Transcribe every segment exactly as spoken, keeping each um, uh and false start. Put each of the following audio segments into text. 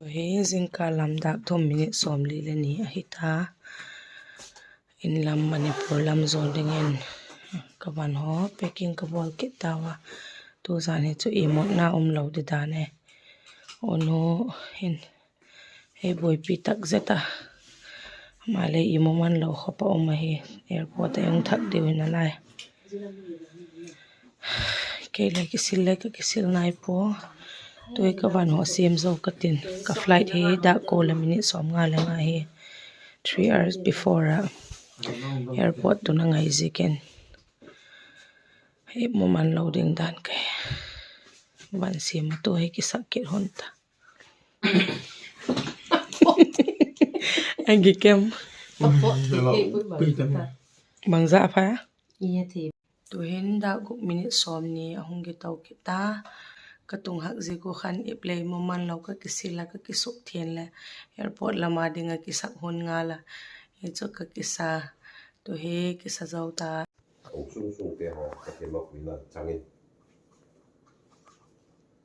Hi zingkal lam dâk thum minute sawmli le ni ahi ta. In lam Manipur lam zuan dingin ka van haw packing ka bawl kit tau a. Tuzan hi chu imutna um lo di dan e. U nu hin ei buaipi tak zet a, ama le imu man lo khawp a um ahi. Airport ah hung thak diu hi nalai. Kei le kisil le ka kisil nai pua. Tu'hin ka van haw siam zo ka tin, ka flight hi dâk kua le minute sawmnga le nga hi. Three hours before ah airport tun a ngai ziakin, imu man lo ding dan ka hi. Van siam a tu hi kisak kit hun ta. Angi kem. Bangza pha. Tu'hin dâk guk minute sawmni a hung kito kit ta. Ka tung hak ziak u khan ip le imu man lo ka kisil a ka kisuk thian le airport lam a ding a kisak hun ngal a. Hi chu ka kisa. Tu hi kisa zo ta. A uk sung sungte haw Pathian mapuina chang in,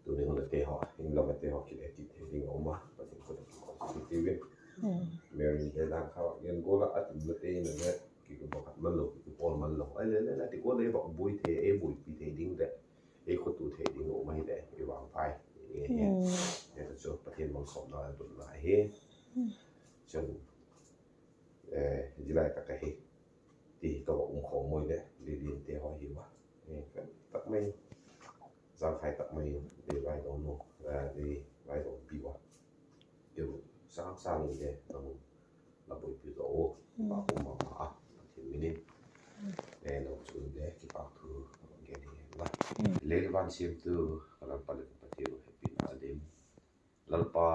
tuni hun a te haw, in lam a te haw kile kit thei ding a um a, Pathian khut a kile kit thei ding. Mary le dan kha gen gual ah a tunate in a le kikupakhat man lo, kikupawl man lo, ai le le le ti gual le vak buai thei, ei buaipi thei ding leh ei khut tu thei ding a um ahileh i vangphai. Hi chu Pathian malsawmna a dotna ahi. Chun, zia lai tak ahi, ti ka va um khawm mai leh Lilian te haw hi ua, tak mai, zangkhai tak mai, ei vaidawnu, ei vaidawpi ua, keu sâng sâng in le nang la buaipi zaw u, pa um ma ma a, Pathian min in, nang chu le kipak thu ka va gen hi la. Lei le van siamtu ka Lalpa leh ka Pathian u, hepina dim, Lalpa,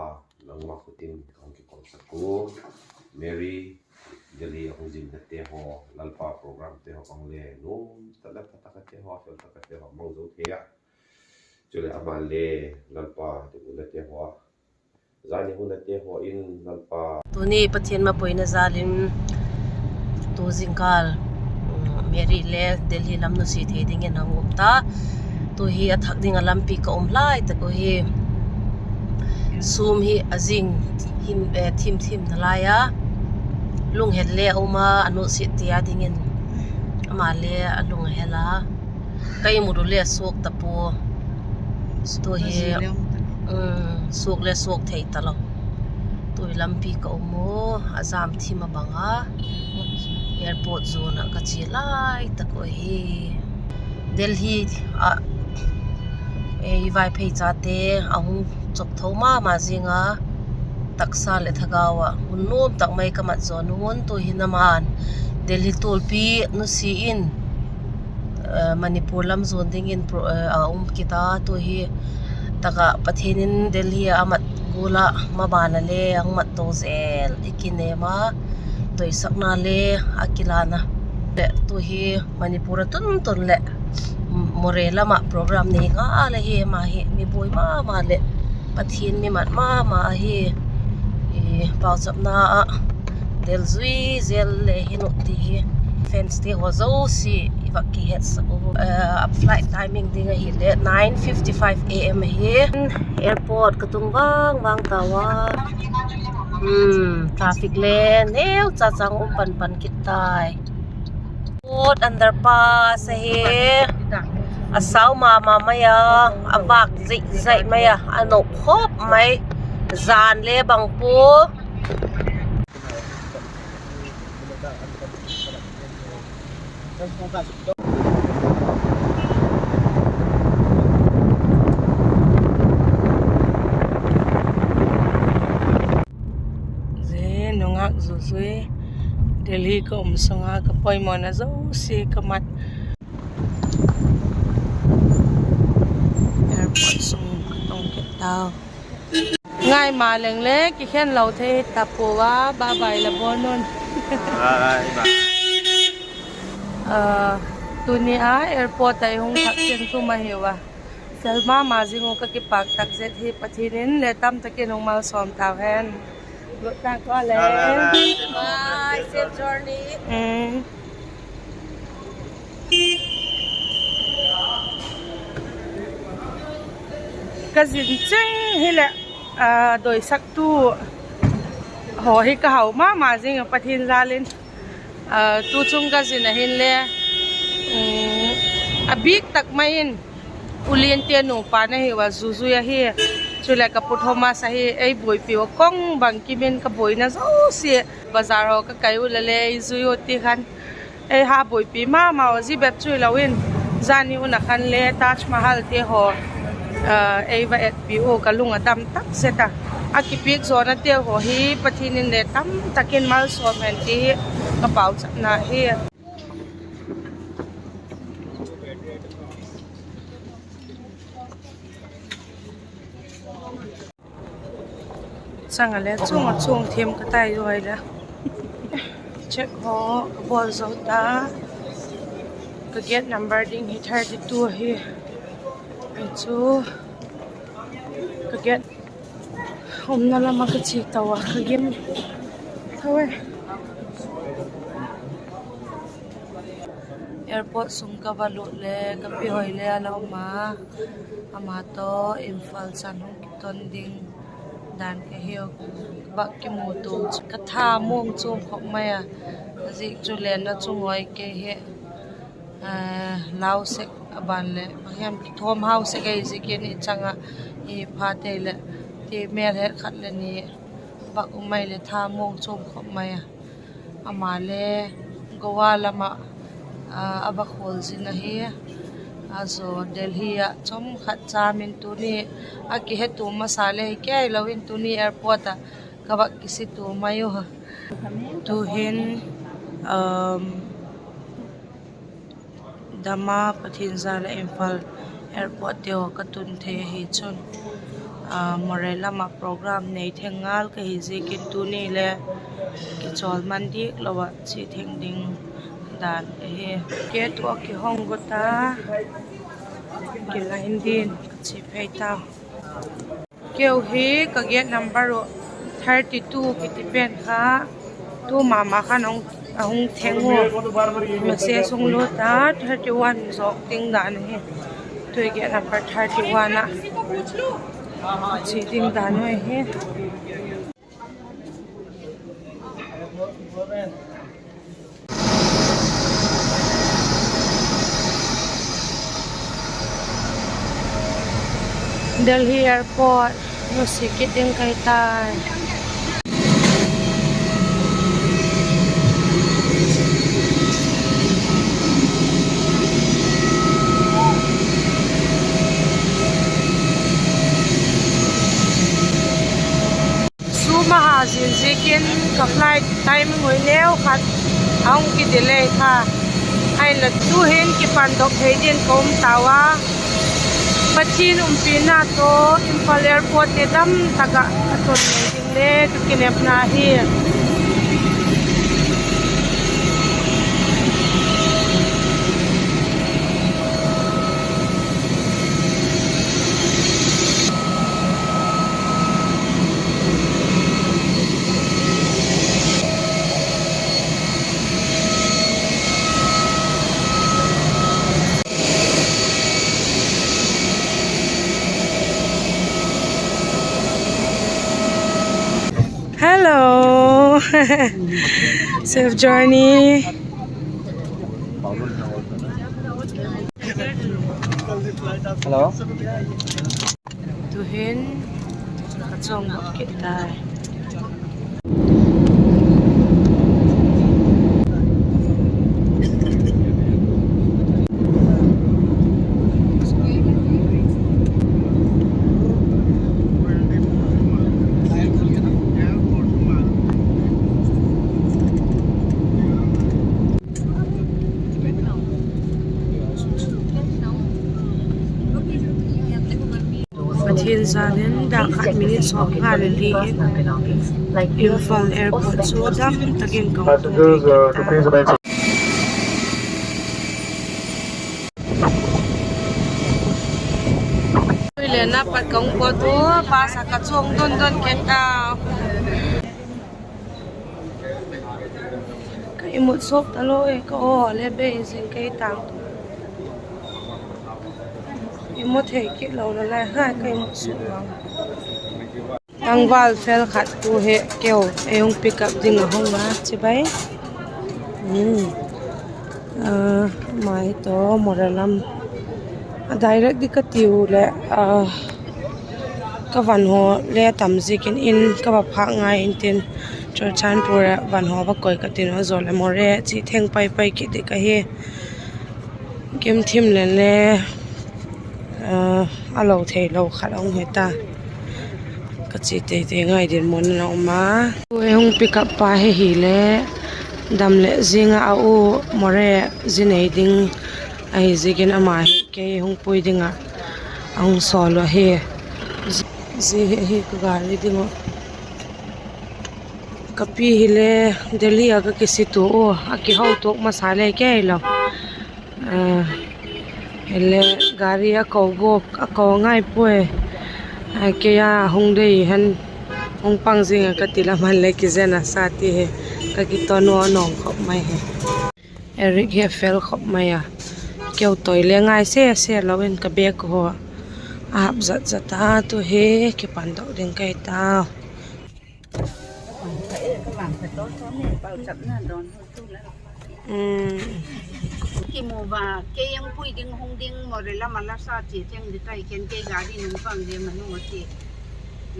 nangma khut in ka hung kikolsak u. Mary, Delhi a hung zinnate haw, Lalpa, programte haw bang le nuam tak leh pha tak a te haw, fel tak a te haw mang zo thei a, chuleh ama le, Lalpa, ti hun a te haw, zani hun a te haw in, Lalpa, tuni Pathian mapuina jal in tu zingkal Mary le Delhi lam nusia thei dingin a hung um ta. Tu hi a thak ding a lampi ka um lai tak u hi. Sûm hi a zing thim thim nalai a, lunghel le a um a, a nusia ti a dingin ama le a lung a hel a, ka imut u le a suak ta pua. Tu hi suak le suak thei talo. Tu hi lampi ka um u, a jam thim a bang a, airport zuan ah ka chia lai tak u hi. Delhi ah i Vaiphei chate a hung chawk tho ma ma zing a, taksa leh thagau ah hun nuam tak mai ka mat zaw nung un, tu hi nangma'n Delhi tualpi nusia in, Manipur lam zuan dingin a um kit a, tu hi tak ah Pathian in Delhi ah a mat gual ah maban a le a hung mat to zel i kinêm a, doisakna le a kilan a. Leh tu hi Manipur a tun tun leh Moreh lam ah program nei ngal ahi, ama hi mi buai ma ma leh Pathian mi mat ma ma ahi. Pauchapna ah del zui zel le hin u ti hi fanste haw zosia i vak kihetsak u. A flight timing ding ahileh nine fifty-five A M ahi. Airport ka tung vang vang tau a, traffic le neu cha chang um pan pan kit tai. Underpass ahi, a sau ma ma mai a, a vâk zai zai mai a, a nop khawp mai, jan le bang pua. Zia nungak zuzui Delhi ka um sung a ka poimawna zosia ka mat. Airport sung ka tong kit tau. Ngai ma leng le kikhen lo thei ta pua a, bye bye la bawn un. Tuni a airport ah i hung thak chin thum ahiu a, fel ma ma zing u, ka kipak tak zet hi. Pathian in le tam tak in hung malsawm tau hen. Bye, safe journey. Ka zin cheng hileh A, doisaktu haw hi ka hau ma ma zing a, Pathian jal in. A, tu chung ka zin a hinle, um, a bîk tak mai in, U Liante nupa na hi ua, Zuzui ahi. Chuleh ka pu Thomas ahi, ei buaipi ua kawng bangkim in ka buaina zosia. Bazar haw ka kai u leh le ei zui u ti khan, ei ha buaipi ma ma u, zia bep chu hilo in, zani un a khan le Taj Mahal te haw, a, ei va etpi u, ka lung a dam tak zet a. A kipiak zawnate haw hi Pathian in le tamtak in malsawm hen ti hi ka pauchapna hi. Chang a le chung a chuang thiam ka tai uai le. Check haw ka bawl zo ta. Ka gate number ding hi thirty two ahi. Chu ka gate umna lam ah ka chia to a, ka gim tho e. Airport sung ka va lut le ka pi hoi le a la um a, ama tawh Imphal chan hung kiton ding dan ka hiu. Ka vak kimu tu chu ka tha muang chuam khop mai a, a zik chu lenna chu ngawi kei hi. Lau sek a ban leh bang hiam kithawm hau sek ei ziakin i chang ah, i pha tei leh ti mêl het khat le ni vak um mai leh tha muang chuam khop mai a. Ama le Goa lam ah a va khual zin ahi. A zaw Delhi ah chawm khat châm in tuni a kihetua masa le hi kei lo in tuni airport ah ka vak kisia tua mai u. Tuhin, um, Dama Pathian jal ah Imphal airport teu ka tun thei ahi chun, Moreh lam ah program nei theng ngal ka hi ziakin tuni le kichawl man diak lo ah chia theng ding dan ka hi. Gate ah kihong got a, kilain din ka chia phei ta. Keu hi ka gate number uh thirty two kiti pen kha, tu ma ma khan a hung theng u, message hung lut a, thirty one zawk ding dan ahi. Tui gate number thirty one ah chia ding dan uh ahi. Delhi Airport nusia kit ding ka hi tai. Sûm a ha zin ziakin ka flight timing ui neu khat a hung kidelay kha. Ahinla tuhin kipandok thei dingin ka um tau a, Pathian umpina tawh Imphal airport te dam tak ah a ton nei ding le ka kinepna hi. Hello. Safe journey. Hello. Tuhin ka chuang bak kit tai. Pathian jal in dâk khat minute sawmnga leh li in Imphal airport chu dam tak in ka hung tung thei kit ta. Tui lenna pat ka hung pawt u, bus ah ka chuang don don kit ta. Ka imut suak talo e, ka aw le bei zing kei tang. Imu thei kit lo nalai hai ka imut suak vang. Tangval fel khat tu hi keu ei hung pick up ding a hung a chibai. Mai to Moreh lam a direct di ka tiu leh, ka van haw le tam ziakin in ka va phâk ngai intin, Churachandpur ah van haw va koi ka tin a, zaw leh Moreh chi theng pai pai kit di ka hi. Kim thim len le a lo theilo khat a hung hi ta. Ka chi teitei ngai dinmun a um a. Tu ei hung pick up pa hi hile, dam leh zing ah a u Moreh zi nei ding ahi ziakin ama hi kei hung pui ding ah a hung sawl uh ahi. Zia hi ka gari ding uh. Ka pi hile Delhi ah ka kisitua ua, a kiho tuak masa le kei lo. Hile gari a ko guak, a ko ngai puai. Kei a hung dei hen, hung pang zing a ka ti lam han le kizen a sa ti hi. Ka kiton ua nawng khop mai hi. Eric hi fel khop mai a. Keu toi le ngai se se lo in ka bag haw a hap zat zat a, tu hi kipandok ding ka hi ta. Kimu va, kei hung pui ding hung ding Moreh lam a la sa chia cheng di tai ken kei gari nung pang di ma nu ti.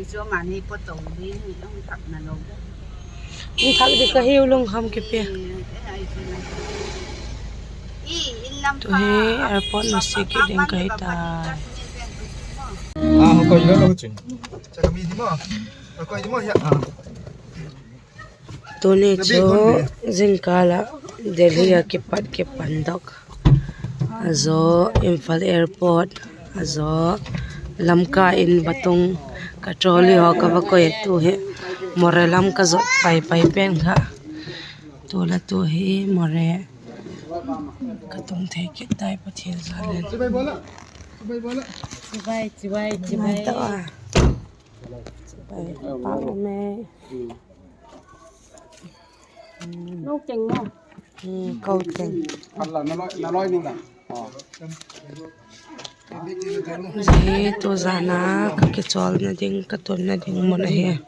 I chu ma ni po to ding hung thak na lo. Hung thak di ka hiu lungkham kipe. Tu hi airport nusia kit ding ka hi ta. Tuni chu zingkâl ah Delhi ah kipat kipandok, a zaw Imphal airport, a zaw Lamka in va tung, ka trolley haw ka va koi a, tu hi Moreh lam ka zot pai pai pen kha. Tu la tu hi Moreh ka tung thei kit tai Pathian jal in. Chibai, chibai, chibai. Mai ta a. Chibai pa me. Ko teng. Zia tu zan a ka kichawlna ding, ka tunna ding mun ahi.